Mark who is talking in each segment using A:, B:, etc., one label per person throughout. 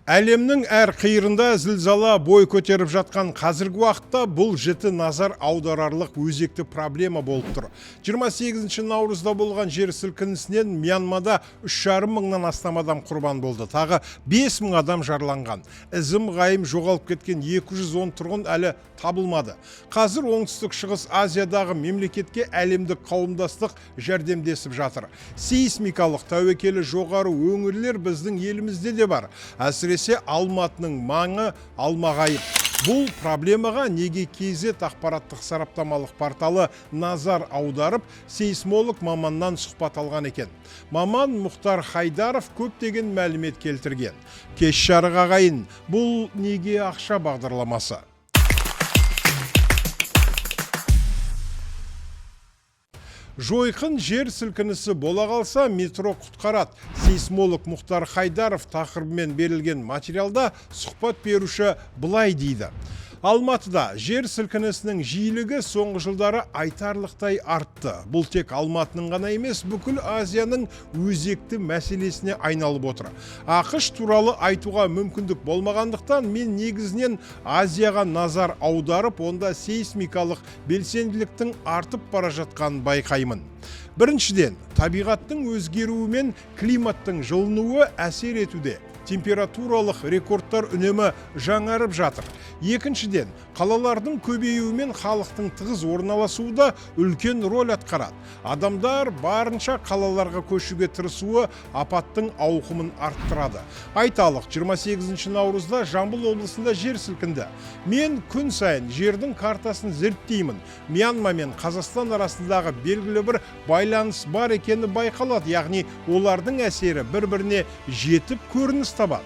A: Әлемнің әр қиырында зілзала бой көтеріп жатқан қазіргі уақытта бұл жіті назар аударарлық өзекті проблема болып тұр. 28 наурызда болған жер сілкінісінен Мьянмада 3,5 мыңнан астам адам құрбан болды. Тағы 5 мың адам жараланған. Ізім ғайым жоғалып кеткен 210 тұрғын әлі табылмады. Қазір Оңтүстік Шығыс Азиядағы мемлекетке әлемдік қауымдастық жәрдемдесіп жатыр. Сейсмикалық тәуекелі жоғары өңірлер біздің елімізде де бар. Әсіресе Алматының маңы алмағайып. Бұл проблемаға Неге KZ ақпараттық сараптамалық порталы назар аударып, сейсмолог маманнан сұхбат алған екен. Маман Мұхтар Хайдаров көптеген мәлімет келтірген. Кеш жарық, ағайын, бұл «Неге ақша» бағдарламасы. Жойқын жер сілкінісі бола қалса, метро құтқарады. Сейсмолог Мұхтар Хайдаров тақырыбымен берілген материалда сұхбат беруші былай дейді. Алматыда жер сілкінісінің жиілігі соңғы жылдары айтарлықтай артты. Бұл тек Алматының ғана емес, бүкіл Азияның өзекті мәселесіне айналып отыр. АҚШ туралы айтуға мүмкіндік болмағандықтан, мен негізінен Азияға назар аударып, онда сейсмикалық белсенділіктің артып бара жатқанын байқаймын. Біріншіден, табиғаттың өзгеруі мен климаттың жылынуы әсер етуде. Температуралық рекордтар үнемі жаңарып жатыр. Екіншіден, қалалардың көбеюі мен халықтың тығыз орналасуы да үлкен роль атқарады. Адамдар барынша қалаларға көшуге тырысуы апаттың ауқымын арттырады. Айталық, 28 наурызда Жамбыл облысында жер сілкінді. Мен күн сайын жердің картасын зерттеймін. Мьянма мен Қазақстан арасындағы белгілі бір байланыс бар екені байқалады, яғни олардың әсері бір-біріне жетіп, көрініс табады.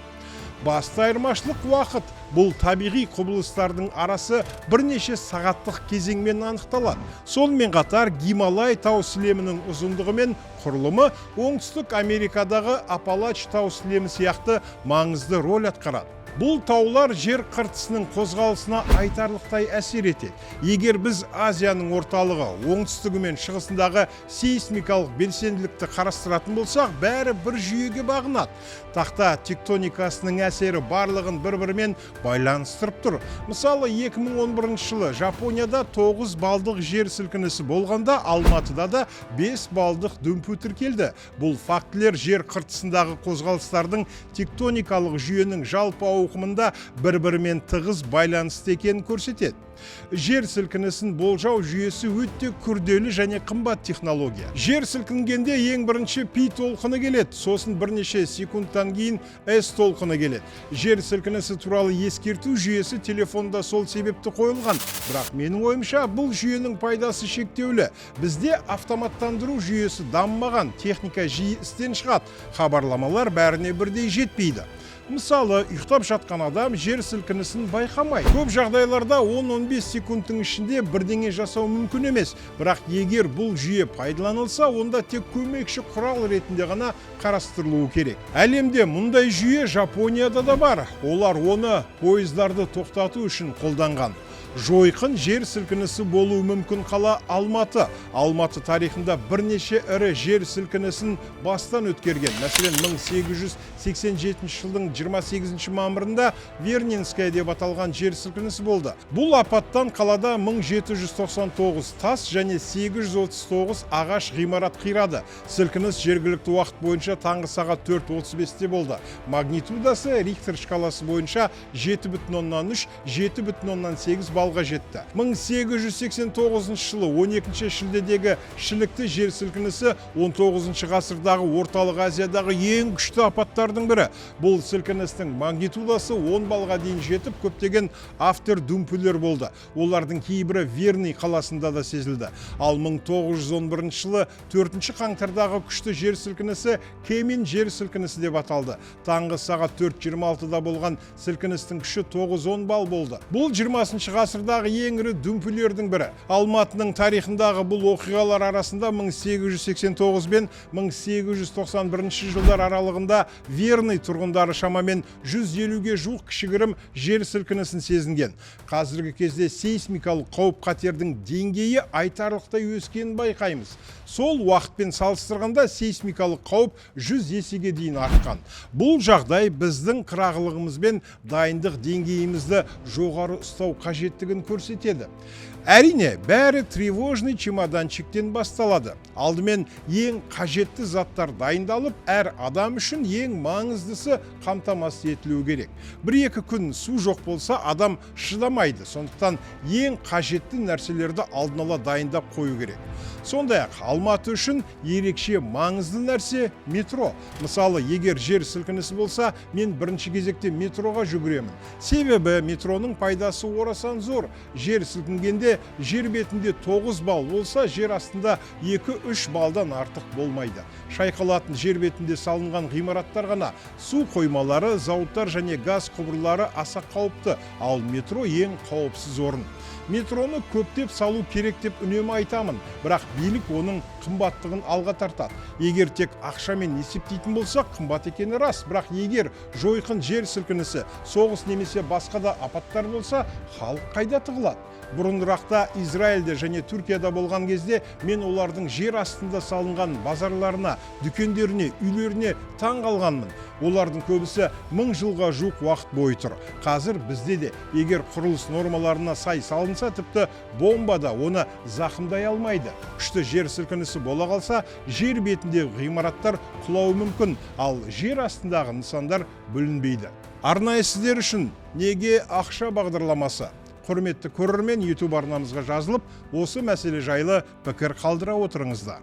A: Басты айырмашылық – уақыт. Бұл табиғи құбылыстардың арасы бірнеше сағаттық кезеңмен анықталады. Сонымен қатар Гималай тау сілемінің ұзындығы мен құрылымы Оңтүстік Америкадағы Апалач тау сілемі сияқты маңызды роль атқарады. Бұл таулар жер қыртысының қозғалысына айтарлықтай әсер етеді. Егер біз Азияның орталығы, оңтүстігі мен шығысындағы сейсмикалық белсенділікті қарастыратын болсақ, бәрі бір жүйеге бағынады. Тақта тектоникасының әсері барлығын бір-бірімен байланыстырып тұр. Мысалы, 2011 жылы Жапонияда 9 балдық жер сілкінісі болғанда, Алматыда да 5 балдық дүмпу тіркелді. Бұл фактілер жер қыртысындағы қозғалыстардың тектоникалық жүйенің жалпы ауқымында бір-бірімен тығыз байланысты екенін көрсетеді. Жер сілкінісін болжау жүйесі өте күрделі және қымбат технология. Жер сілкінгенде ең бірінші P толқыны келеді, сосын бірнеше секундтан кейін S толқыны келеді. Жер сілкінісі туралы ескерту жүйесі телефонда сол себепті қойылған. Бірақ менің ойымша, бұл жүйенің пайдасы шектеулі. Бізде автоматтандыру жүйесі дамымаған, техника жиі істен шығады, хабарламалар бәріне бірдей жетпейді. Мысалы, ұйықтап жатқан адам жер сілкінісін байқамайды. Көп жағдайларда 10-15 секундтың ішінде бірдеңе жасау мүмкін емес. Бірақ егер бұл жүйе пайдаланылса, онда тек көмекші құрал ретінде ғана қарастырылуы керек. Әлемде мұндай жүйе Жапонияда да бар. Олар оны пойыздарды тоқтату үшін қолданған. Жойқын жер сілкінісі болуы мүмкін қала – Алматы. Алматы тарихында бірнеше ірі жер сілкінісін бастан өткерген. Мәселен, 1887 жылдың 28 мамырында Верненская деп аталған жер сілкінісі болды. Бұл апаттан қалада 1799 тас және 839 ағаш ғимарат қирады. Сілкініс жергілікті уақыт бойынша таңғы сағат 4:35-те болды. Магнитудасы Рихтер шкаласы бойынша 7,3, 7,8 балға жетті. 1889 жылы 12 шілдедегі Шілікті жер сілкінісі 19 ғасырдағы Орталық Азиядағы ең күшті апаттардың бірі. Бұл сілкіністің магнитудасы 10 балға дейін жетіп, көптеген афтер дүмпулер болды. Олардың кейбірі Верный қаласында да сезілді. Ал 1911 жылы 4 қаңтардағы күшті жер сілкінісі Кемин жер сілкінісі деп аталды. Таңғы сағат 4:26-да болған сілкіністің күші 9-10 балл болды. Бұл 20 ғасырдағы ең ірі дүмпулердің бірі. Алматының тарихындағы бұл оқиғалар арасында 1889 бен 1891 жылдар аралығында Верный қаласында болған жер сілкінісі де бар. Верный тұрғындары шамамен 150-ге жуық кішігірім жер сілкінісін сезінген. Қазіргі кезде сейсмикалық қауіп қатердің деңгейі айтарлықтай өскенін байқаймыз. Сол уақытпен салыстырғанда сейсмикалық қауіп 100 есеге дейін артқан. Бұл жағдай біздің қырағылығымыз бен дайындық деңгейімізді жоғары ұстау қажеттігін көрсетеді. Әрине, бәрі тревожный чемоданчиктен басталады. Алдымен ең қажетті заттар дайындалып, әр адам үшін ең маңыздысы қамтамасыз етілуі керек. Бір-екі күн су жоқ болса, адам шыдамайды. Сондықтан ең қажетті нәрселерді алдын ала дайындап қою керек. Сондай-ақ Алматы үшін ерекше маңызды нәрсе – метро. Мысалы, егер жер сілкінісі болса, мен бірінші кезекте метроға жүгіремін. Себебі метроның пайдасы орасан зор. Жер сілкінгенде жер бетінде 9 балл болса, жер астында 2-3 балдан артық болмайды. Шайқалатын жер бетінде салынған ғимараттар ғана. Су қоймалары, зауыттар және газ құбырлары аса қауіпті, ал метро ең қауіпсіз орын. Метроны көптеп салу керек деп үнемі айтамын, бірақ билік оның қымбаттығын алға тартады. Егер тек ақшамен есептейтін болсақ, қымбат екені рас, бірақ егер жойқын жер сілкінісі, соғыс немесе басқа да апаттар болса, халық қайда тығылады? Бұрынырақта Израильде және Түркияда болған кезде мен олардың жер астында салынған базарларына, дүкендеріне, үйлеріне таң қалғанмын. Олардың көбісі 1000 жылға жуық уақыт бойы тұр. Қазір бізде де егер құрылыс нормаларына сай салынса, тіпті бомба да оны зақымдай алмайды. Күшті жер сілкінісі бола қалса, жер бетіндегі ғимараттар құлауы мүмкін, ал жер астындағы нысандар бүлінбейді. Арнайы сіздер үшін «Неге ақша» бағдарламасы. Құрметті көрермен, YouTube арнамызға жазылып, осы мәселе жайлы пікір қалдыра отырыңыздар.